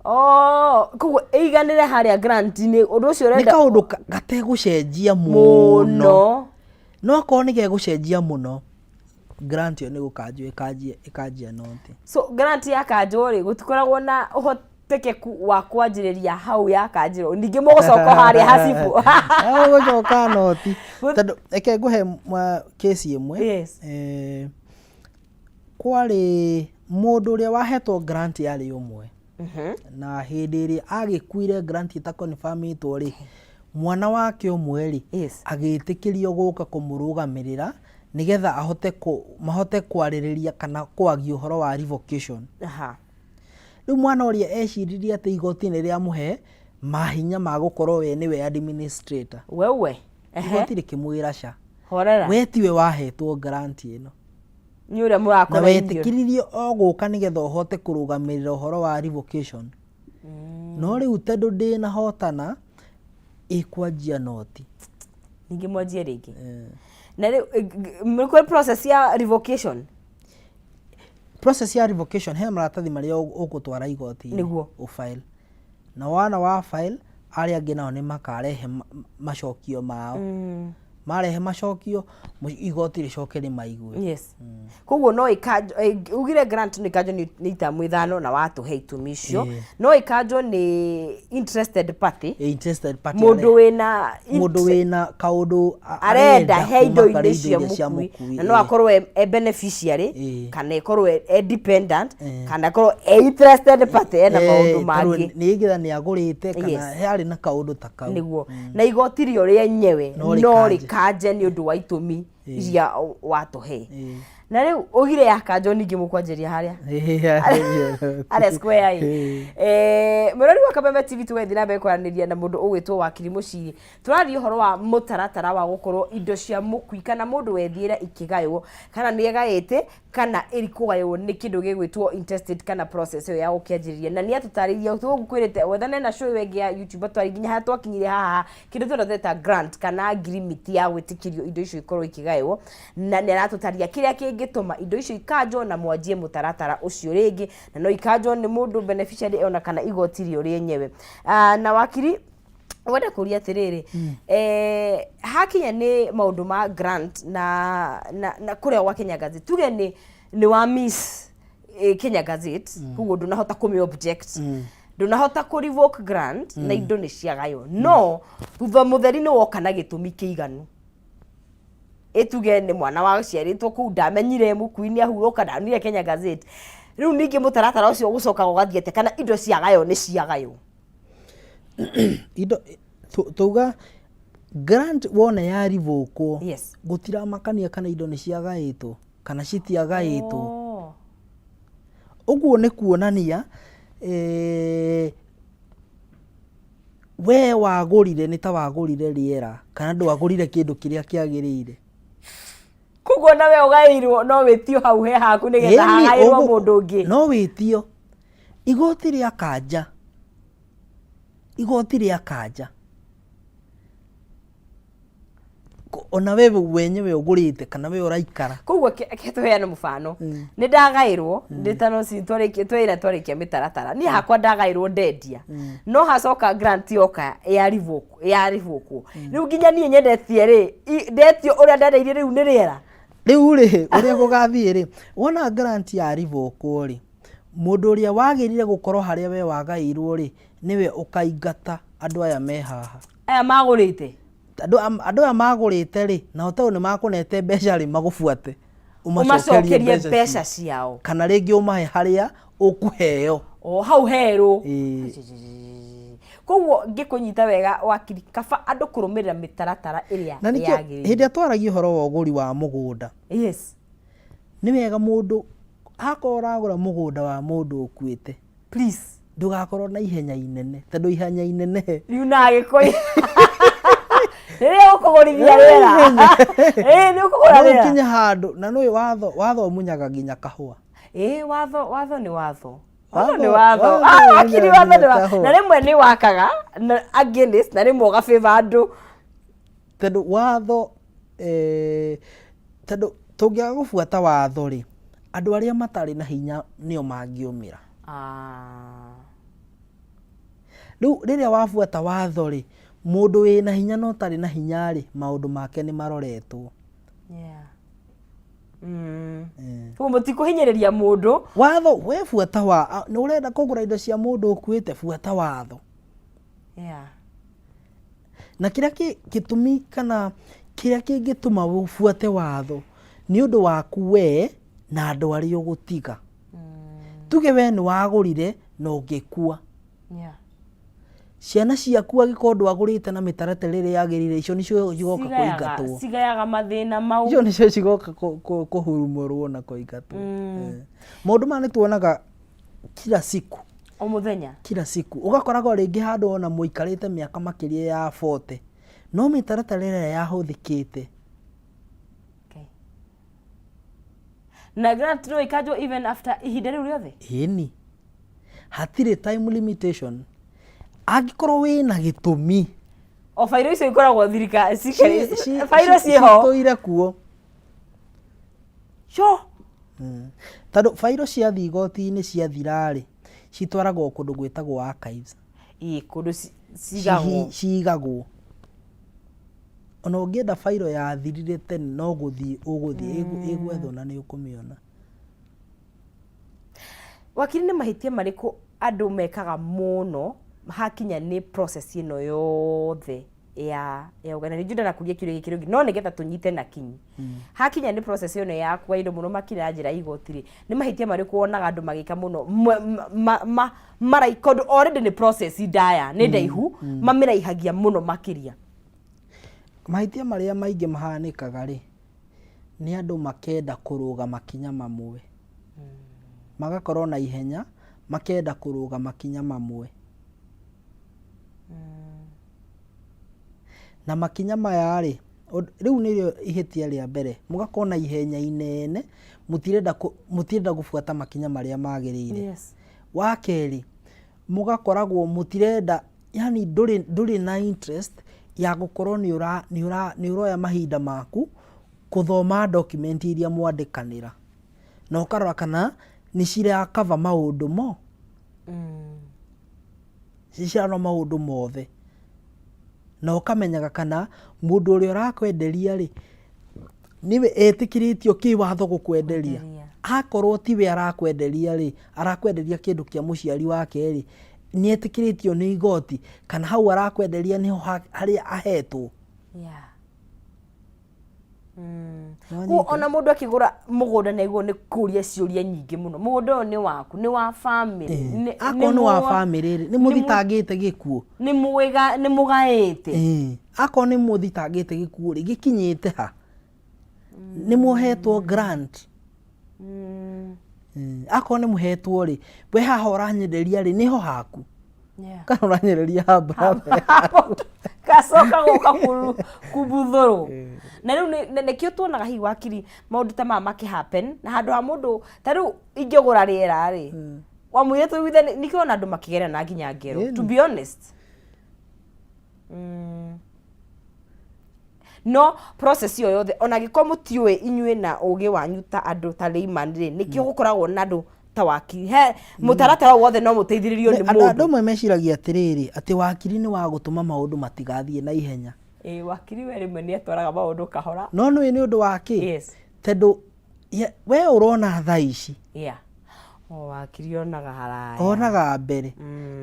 Oh, koguo ĩiganĩre harĩa grant-inĩ ũndũ ũcio
Nĩ
ũrenda.
Kaũndũ gategũcenjia mũno.
Mũno.
No akorwo nĩ gegũcenjia mũno, grant ĩyo nĩ gũkanjwo ĩkanjia noti.
So grant yakanjwo rĩ, gũtikoragwo na ũhotekeku wa kwanjĩrĩria hau yakanjĩrwo, ningĩ mũgũcoka o harĩa hacibu?
Gũcoka noti, tondũ reke ngũhe kesi ĩmwe. Kwarĩ mũndũ ũrĩa wahetwo grant yarĩ ũmwe, na hĩndĩ ĩrĩa agĩkuire grant ĩtakonfirmĩtwo rĩ, mwana wake ũmwe rĩ, agĩtĩkĩrio gũka kũmũrũgamĩrĩra nĩgetha ahote mahote kwarĩrĩria kana kwagia ũhoro wa revocation. Rĩu mwana ũrĩa eciririe atĩ igoti nĩ rĩamũhe mahinya ma gũkorwo we nĩwe administrator.
Wewe.
Igoti rĩkĩmwĩra ca.
Horera.
We tiwe wahetwo grant ĩno.
Nĩ ũrĩa
Na
mũrakora.
Wetĩkĩririo o gũka nĩgetha ũhote kũrũgamĩrĩra ũhoro wa revocation. No rĩu tondũ ndĩnahotana, ĩkwanjia noti.
Ningĩ mwanjie rĩngĩ. Na rĩu nĩ kũrĩ process ya revocation?
Process ya revocation, he maratathi marĩa ũgũtwara igoti-inĩ. Ũfile. Na wana wa file, arĩa angĩ nao nĩ makarehe macokio mao. Marehe macokio, igoti rĩcoke rĩmaigue.
Yes, koguo no ĩkanjwo, ugire grant no ĩkanjwo nĩ itamu ithano na watũhe itũmi icio. No ĩkanjwo nĩ interested party.
Interested party.
Mũndũ wĩna
mũndũ wĩna kaũndũ
arenda he
kuma
indo-inĩ
karĩ
cia
indo-inĩ cia
mũkui
mũkui,
na no akorwo e beneficiary kana ĩkorwo e dependent kana akorwo e interested party ena maũndũ mangĩ.
Nĩ getha nĩ agũrĩte kana harĩ na kaũndũ ta kau.
Nĩguo, na igoti rĩo rĩenyewe
No
no
rĩkanje.
rĩkanje nĩ ũndũ wa itũmi iria watũhe. Na rĩu ũgire yakanjwo, ningĩ mũkwanjĩria harĩa harĩa square ĩ. Mũrori wa Kameme TV, tũgathiĩ na mbere kwaranĩria na mũndũ ũgwĩtwo Wakiri Mũciri. Tũraria ũhoro wa mũtaratara wa gũkorwo indo cia mũkui kana mũndũ wethiĩra ikĩgaywo, kana nĩ agaĩte kana ĩrĩ kũgaywo nĩ kĩndũ gĩgwĩtwo intestate, kana process ĩyo ya gũkĩanjĩrĩria. Na nĩ atũtarĩirie tũgũkwĩrĩte wethane na show ĩyo ĩngĩ ya YouTube twarĩ nginya harĩa twakinyire haha, kĩndũ twendete grant kana ngirimiti ya gwĩtĩkĩrio indo icio ikorwo ikĩgaywo. Na nĩ aratũtaria kĩrĩa kĩngĩtũma indo icio ikanjwo na mwanjie mũtaratara ũcio rĩngĩ, na no ikanjwo nĩ mũndũ beneficiary ona kana igoti rĩo rĩenyewe. Na wakiri, wenda kũria atĩrĩrĩ, hakinya nĩ maũndũ ma grant na kũrĩa gwa Kenya Gazette, tuge nĩ wa miss Kenya Gazette, koguo ndũnahota kũmĩ object, ndũnahota kũ revoke grant na indo nĩ ciagaywo, no thutha mũtheri nĩ woka na gĩtũmi kĩiganu, ĩtuge nĩ mwana waciarĩtwo kũu, ndamenyire mũkui nĩ ahurũka, ndanire Kenya Gazette. Rĩu ningĩ mũtaratara ũcio ũgũcoka ũgathiĩ atĩa, kana indo ciagaywo nĩ ciagaywo?
Indo tuga grant wona yarivũkwo, gũtiramakania kana indo nĩ ciagaĩtwo kana citiagaĩtwo. Ũguo nĩ kuonania we wagũrire nĩ ta wagũrire rĩera kana ndwagũrire kĩndũ kĩrĩa kĩagĩrĩire.
Koguo na we ũgaĩirwo no wĩtio hau he haku nĩgetha
Ĩni,
hagaĩrwo mũndũ ũngĩ?
No wĩtio. Igoti rĩa kanja, igoti rĩa kanja, ona we wenyewe ũgũrĩte kana we ũraikara.
Koguo ke tũheane mũbano, nĩ ndagaĩrwo ndĩ ta no ci twĩra twarĩkia mĩtaratara, niĩ hakwa ndagaĩrwo ndendia, no hacoka grant yoka ya revoke. Rĩu nginya niĩ nyendetie rĩ, ndetio ũrĩa ndendeirie rĩu nĩ rĩera.
Rĩu rĩ, ũrĩa gũgathiĩ rĩ, wona grant ya rivokwo rĩ, mũndũ ũrĩa wagĩrĩire gũkorwo harĩa we wagaĩirwo rĩ, nĩwe ũkaingata andũ aya me haha.
Aya magũrĩte.
Andũ aya magũrĩte rĩ, nao tondũ nĩ makũnete mbeca rĩ, magũbuate
ũmacokerie mbeca ciao.
Kana rĩngĩ ũmahe harĩa ũkũheo.
O hau herũ. Koguo ngĩkũnyita wega, wakiri, kaba andũ kũrũmĩrĩra mĩtaratara ĩrĩa
Na nĩkĩo
yagĩrĩire.
Hĩndĩ ĩrĩa twaragia ũhoro wa ũgũri wa mũgũnda, nĩ wega mũndũ akorwo ũragũra mũgũnda wa mũndũ ũkuĩte,
Please,
ndũgakorwo na ihenya inene, tondũ ihenya inene
riu na gĩkũyũ rĩrĩa ũkũgũrithia rĩera, ĩĩ, nĩ ũkũgũra
no
rĩera.
ũkinye handũ na nũĩ watho, watho ũmunyaga nginya kahũa.
Ĩĩ, watho, watho nĩ watho, watho nĩ
Watho-
watho.
Watho
Ah, wakiri,
ũmunyaga
watho nĩ
nginya
watho.
kahũa.
Na rĩmwe nĩ wakaga na against na rĩmwe ũgabĩba andũ.
Tondũ watho, tondũ tũngĩaga gũbuata watho rĩ, andũ arĩa matarĩ na hinya nĩo mangĩũmĩra. Rĩu rĩrĩa wabuata watho rĩ, mũndũ wĩna hinya na ũtarĩ na hinya rĩ, maũndũ make nĩ maroretwo.
Koguo mũtikũhinyĩrĩria mũndũ.
Watho we buata wa nĩ ũrenda kũgũra indo cia mũndũ ũkuĩte, buata watho. Na kĩrĩa gĩtũmi kana kĩrĩa kĩngĩtũma ũbuate watho nĩ ũndũ waku we na andũ arĩa ũgũtiga. Tuge we nĩ wagũrire na ũgĩkua, ciana ciaku angĩkorwo ndwagũrĩte na mĩtaratara ĩrĩa yagĩrĩire, icio nĩcio cigoka kũingatwo.
Cigayaga mathĩna mau.
Icio nĩcio cigoka kũhurumũrwo na kũingatwo. Maũndũ maya nĩ tuonaga kila siku.
O mũthenya.
Kila siku ũgakoragwo rĩngĩ handũ ona mũikarĩte mĩaka makĩria ya 40, no mĩtaratara ĩrĩa yahũthĩkĩte.
Okay. Na grant no ikanjwo even after ihinda rĩu rĩothe?
Ĩni, hatirĩ time limitation angĩkorwo wĩna gĩtũmi.
O bairo icio ikoragwo thirikari bairo ciĩho.
Citũire kuo.
Sure.
Tondũ bairo ciathiĩ igoti-inĩ ciathira-rĩ, citwaragwo kũndũ gwĩtagwo archives.
Ĩĩ, kũndũ cigagwo.
Cigagwo. Ona ũngĩenda bairo yathirire tene no gũthiĩ ũgũthiĩ ĩgwethwo na nĩ ũkũmĩona.
Wakiri, nĩ mahĩtia marĩkũ andũ mekaga mũno hakinya nĩ process ĩno yothe ya ũgani? Nĩ njũĩ ndanakuria kĩũria gĩkĩ rĩngĩ, no nĩgetha tũnyite na kinyi. Hakinya nĩ process ĩno ya kuoya indo mũno makĩria na njĩra ya igoti rĩ, nĩ mahĩtia marĩkũ wonaga andũ magĩka mũno marai, tondũ already nĩ process ndaya, nĩ ndaihu, mamĩraihagia mũno makĩria?
Mahĩtia marĩa maingĩ mahanĩkaga rĩ, nĩ andũ makenda kũrũga makinya mamwe. Magakorwo na ihenya, makenda kũrũga makinya mamwe. Na makinya maya rĩ, rĩu nĩrĩo ihĩtia rĩa mbere, mũgakorwo na ihenya inene, mũtirenda gũbuata makinya marĩa magĩrĩire. Wa kerĩ, mũgakoragwo mũtirenda, yani ndũrĩ na interest ya gũkorwo nĩ ũroya mahinda maku kũthoma document iria mwandĩkanĩra, na ũkarora kana nĩ cira cover maũndũ mo, nĩ cirarora maũndũ mothe, na ũkamenyaga kana mũndũ ũrĩa ũrakwenderia rĩ, nĩwe etĩkĩrĩtio kĩwatho gũkwenderia.
Kwenderia.
Akorwo tiwe arakwenderia rĩ, arakwenderia kĩndũ kĩa mũciari wake rĩ, nĩ etĩkĩrĩtio nĩ igoti kana hau arakwenderia nĩho harĩa ahetwo?
Koguo
Nĩwanyita?
ona mũndũ akĩgũra mũgũnda nĩ agĩrĩirwo nĩ kũria ciũria nyingĩ mũno. Mũgũnda ũyũ nĩ waku, nĩ wa famĩlĩ?
Akorwo nĩ wa famĩlĩ rĩ, nĩ mũthitangĩte gĩkuũ?
Nĩ mũgaĩte?
Akorwo nĩ mũthitangĩte gĩkuũ rĩ, gĩkinyĩte ha? Nĩ mũhetwo grant? Akorwo nĩ mũhetwo rĩ, we haha ũranyenderia rĩ, nĩho haku kana ũranyenderia ha brother?
Gacoka gũka kumbuthũrwo. Na rĩu nĩkĩo tuonaga hihi, wakiri, maũndũ ta maya makĩ happen na handũ ha mũndũ ta rĩu ingĩgũra rĩera rĩ, wamwĩre tũiguithanie, nĩkĩo ona andũ makĩgerera na nginya ngero, to be honest. No process ĩyo yothe, ona angĩkorwo mũtiũĩ inyuĩ na ũgĩ wanyu ta andũ ta layman rĩ, nĩkĩo gũkoragwo na andũ ta wakiri he mũtaratara wothe, no mũteithĩrĩrio nĩ
Andũ
mũndũ.
Amwe meciragia atĩrĩrĩ, atĩ wakiri nĩ wa gũtũma maũndũ matigathiĩ na ihenya.
Ĩĩ, wakiri we rĩmwe nĩ atwaraga maũndũ kahora.
No nĩũĩ nĩ ũndũ wa kĩ?
Yes.
Tondũ we ũrona thaa ici.
Yeah, o wakiri onaga haraya.
Onaga mbere.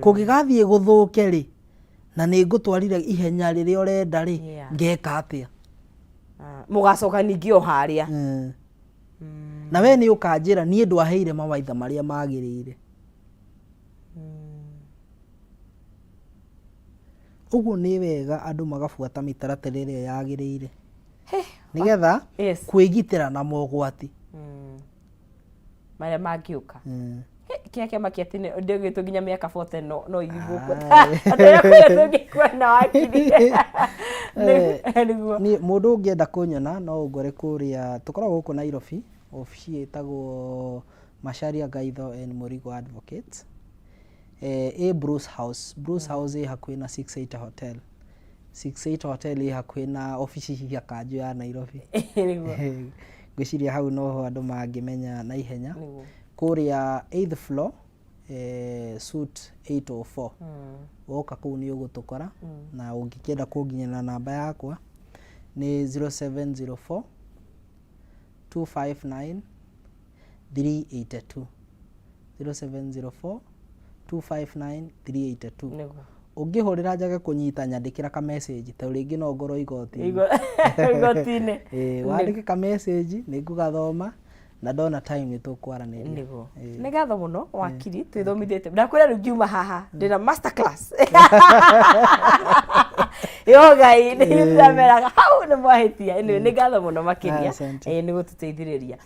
Kũngĩgathiĩ gũthũke rĩ, na nĩ ngũtwarire ihenya rĩrĩa ũrenda rĩ, ngeka atĩa?
Ah, mũgacoka ningĩ o harĩa.
Na we nĩ ũkanjĩra niĩ ndwaheire mawaitha marĩa magĩrĩire. Ũguo nĩ wega andũ magabuata mĩtaratara ĩrĩa yagĩrĩire nĩgetha kwĩgitĩra na mogwati
marĩa mangĩũka. Kĩrĩa kĩamakia atĩ ndĩgĩtwo nginya mĩaka 40 no irigwo kuo.
Aye.
Andũ arĩa kũrĩa tũngĩkuona, wakiri. Nĩguo.
Niĩ mũndũ ũngĩenda kũnyona no ũngore kũrĩa tũkoragwo gũkũ Nairobi, obici ĩtagwo Macharia Gaitho and Mũrigo Advocates, ĩ Bruce House. Bruce House ĩ hakuhĩ na 68 Hotel. 68 Hotel ĩ hakuhĩ na obici cia kanjũ ya Nairobi. Ngwĩciria hau noho andũ mangĩmenya na ihenya. Kũrĩa 8th floor, suite 804. Woka kũu nĩ ũgũtũkora, na ũngĩkĩenda kũnginyĩra na namba yakwa nĩ 0704 259 382, 0704 259 382. Ũngĩhũrĩra njage kũnyita, nyandĩkĩra ka message, tondũ rĩngĩ no ngorwo igoti-inĩ.
Igoti-inĩ.
Ĩĩ, wandĩke ka message nĩ ngũgathoma, na ndona time nĩ tũkwaranĩria.
Nĩguo. Nĩ ngatho mũno, wakiri, twĩthomithĩte. Ndakwĩra rĩu ngiuma haha ndĩna master class yo Ngai nĩ ndameraga hau nĩ mwahĩtia. Anyway, nĩ ngatho mũno makĩria.
Asante.
Nĩ gũtũteithĩrĩria.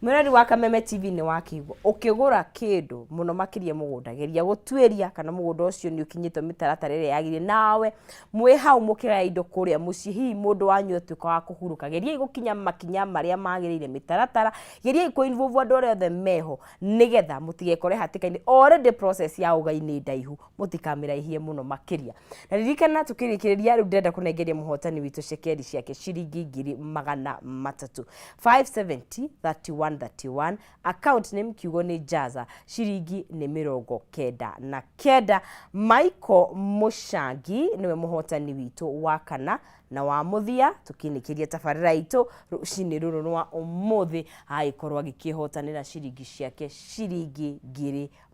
Mwĩrori wa Kameme TV, nĩ wakĩigua, ũkĩgũra kĩndũ mũno makĩria mũgũnda, geria gũtuĩria kana mũgũnda ũcio nĩ ũkinyĩte mĩtaratara ĩrĩa yagĩrĩire. Nawe mwĩ hau mũkĩgaya indo kũrĩa mũciĩ, hihi mũndũ wanyu atuĩka wa kũhurũka, geriai gũkinya makinya marĩa magĩrĩire, mĩtaratara, geriai kũ involve andũ arĩa othe meho nĩgetha mũtigekore hatĩka-inĩ. Already process ya ũgai nĩ ndaihu, mũtikamĩraihie mũno makĩria. Na ririkana, tũkĩrĩkĩrĩria rĩu ndĩrenda kũnengeria mũhotani witũ cekeri ciake ciringi 300,000, 570 31 31, account name kiugo nĩ Jaza, ciringi nĩ 99. Michael Mũcangi nĩwe mũhotani witũ wa kana. Na wa mũthia tũkĩnĩkĩria tabarĩra itũ rũcinĩ rũrũ rwa ũmũthĩ, agĩkorwo agĩkĩhotanĩra ciringi ciake ciringi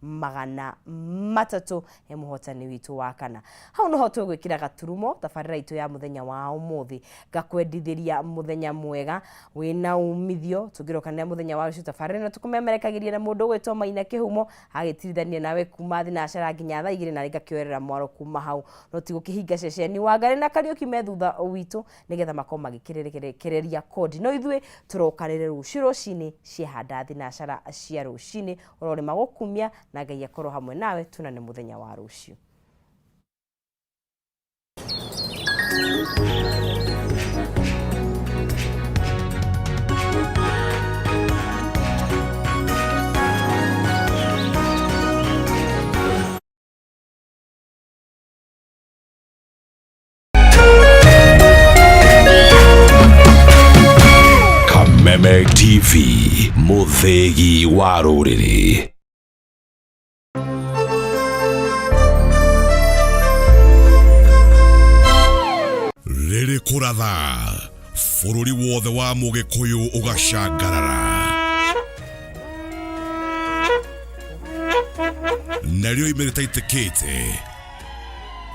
300,000 he mũhotani witũ wa kana. Hau noho tũgwĩkĩra gaturumo tabarĩra itũ ya mũthenya wa ũmũthĩ. Ngakwendithĩria mũthenya mwega wĩna umithio. Tũngĩrokanĩra mũthenya wa rũciũ tabarĩra ĩno tũkũmemerekagĩria na mũndũ ũgwĩtwo Maina Kĩhumo, agĩtirithania nawe kuma thinacara nginya thaa 2, na ngakĩoerera mwaro kuma hau. No ti gũkĩhinga ceceni Wangari na Kariũki me thutha witũ nĩgetha makorwo magĩkĩrekereria kodi. No ithuĩ tũrokanĩre rũciũ rũcinĩ ciahanda thinacara cia rũcinĩ, ũrorĩma gũkumia na Ngai akorwo hamwe nawe. Tunane mũthenya wa rũciũ.
Kameme TV, mũthĩgi wa rũrĩrĩ. Rĩrĩ kũratha bũrũri wothe wa Mũgĩkũyũ ũgacangarara, narĩo ime rĩtaitĩkĩte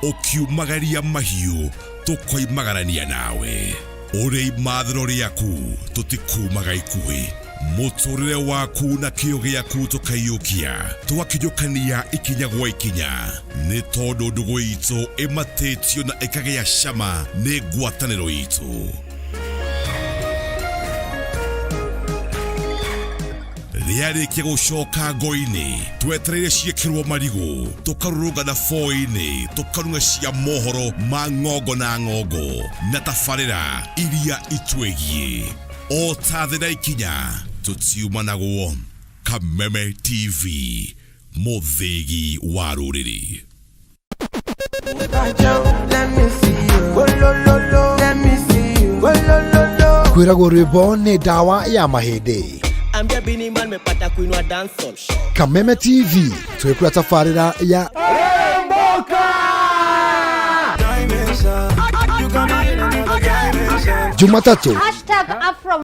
ũkiumagaria mahiũ tũkoimagarania nawe. Ũrĩ imathĩro rĩaku tũtikumaga ikuhĩ, mũtũrĩre waku na kĩo gĩaku tũkaiyũkia, tũgakinyũkania ikinya gwa ikinya, nĩ tondũ ndũgũ itũ ĩmatĩtio na ĩkagĩa cama nĩ ngwatanĩro itũ. Rĩarĩkia gũcoka ngo-inĩ twetereire ciĩkĩrwo marigũ, tũkarũrũngana boi-inĩ, tũkarung'a cia mohoro ma ng'ongo na ng'ongo na tabarĩra iria itwĩgiĩ. O ta thĩ na ikinya tũtiumanagwo. Kameme TV, mũthĩgi wa rũrĩrĩ.
Kwĩragwo rwĩmbo nĩ ndawa ya mahĩndĩ.
Ambia Bini Man mepata kuinua dancehall.
Kameme TV twĩkũra tabarĩra ya Jumatatu
Hashtag Afro.